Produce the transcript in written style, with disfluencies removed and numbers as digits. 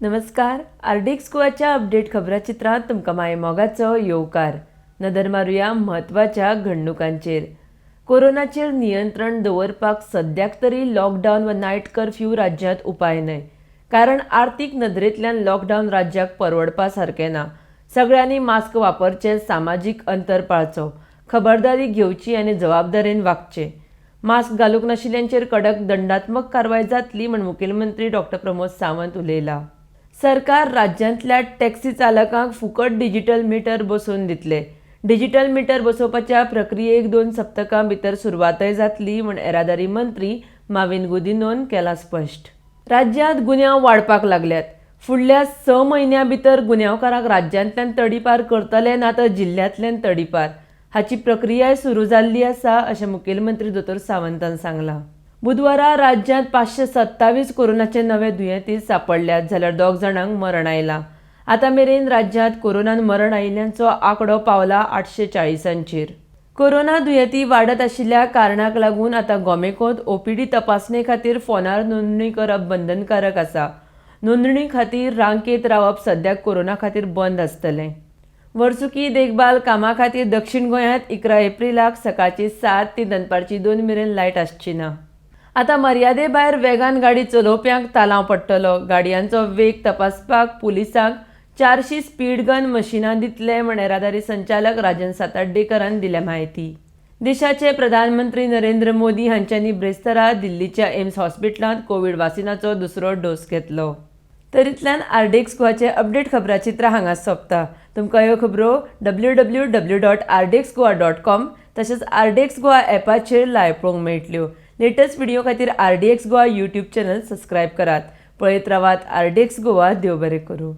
नमस्कार, RDX गोवाच्या update खबराचित्रांत तुमकां माये मोगाचो येवकार. नदर मारुया म्हत्वाच्या घडणुकांचेर. कोरोनाचेर नियंत्रण दवरपाक सद्याक तरी लॉकडावन वा नायट कर्फ्यू राज्यांत उपाय न्हय, कारण आर्थीक नदरेंतल्यान लॉकडावन राज्याक परवडपा सारकें ना. सगळ्यांनी मास्क वापरचें, सामाजीक अंतर पाळचो, खबरदारी घेवची आनी जबाबदारेन वागचें. मास्क घालूंक नाशिल्ल्यांचेर कडक दंडात्मक कारवाय जातली म्हूण मुखेलमंत्री डॉक्टर प्रमोद सावंत उलयला. सरकार राज्यांतल्या टॅक्सी चालकांक फुकट डिजिटल मिटर बसोवन दितले. डिजिटल मिटर बसोवपाच्या प्रक्रियेक 2 सप्तकां भितर सुरवातय जातली म्हूण येरादारी मंत्री माविन गुदिन्होन केलां स्पश्ट. राज्यांत गुन्यांव वाडपाक लागल्यात. फुडल्या 6 म्हयन्यां भितर गुन्यांवकारांक राज्यांतल्यान तडीपार करतले ना तर जिल्ल्यांतल्यान तडीपार हाची प्रक्रियाय सुरू जाल्ली आसा अशें मुखेलमंत्री दोतोर सावंतान सांगलां. बुधवारा राज्यांत 527 कोरोनाचे नवे दुयेंती सांपडल्यात, जाल्यार 2 जाणांक मरण आयलां. आतां मेरेन राज्यांत कोरोनान मरण आयिल्ल्यांचो आंकडो पावला 840. कोरोना दुयेंती वाडत आशिल्ल्या कारणाक लागून आतां गोमेकोंत ओपीडी तपासणे खातीर फोनार नोंदणी करप बंधनकारक आसा. नोंदणी खातीर रांकेत रावप सद्याक कोरोना खातीर बंद आसतलें. वर्सुकी देखभाल कामा खातीर दक्षिण गोंयांत 11 एप्रिलाक सकाळची 7 ते दनपारची 2 मेरेन लायट आसची ना. आतां मर्यादे भायर वेगान गाडी चलोवप्यांक तालांव पडटलो. गाडयांचो वेग तपासपाक पुलिसांक 400 स्पीड गन मशिनां दितले म्हण येरादारी संचालक राजन सातार्डेकरान दिल्या म्हायती. देशाचे प्रधानमंत्री नरेंद्र मोदी हांच्यांनी ब्रेस्तारा दिल्लीच्या एम्स हॉस्पिटलांत कोवीड वासिनाचो दुसरो डोस घेतलो. तरीतल्यान आरडीएक्स गोवाचे अपडेट खबराचित्र हांगा सोंपता. तुमकां ह्यो खबरो www.rdxgoa.com तशेंच आरडीएक्स गोवा ॲपाचेर लायव्ह पळोवंक मेळटल्यो. लेटस्ट व्हिडिओ खातीर RDX Goa YouTube channel subscribe करात. पळयत रावात आरडीएक्स गोवा. देव बरें करूं.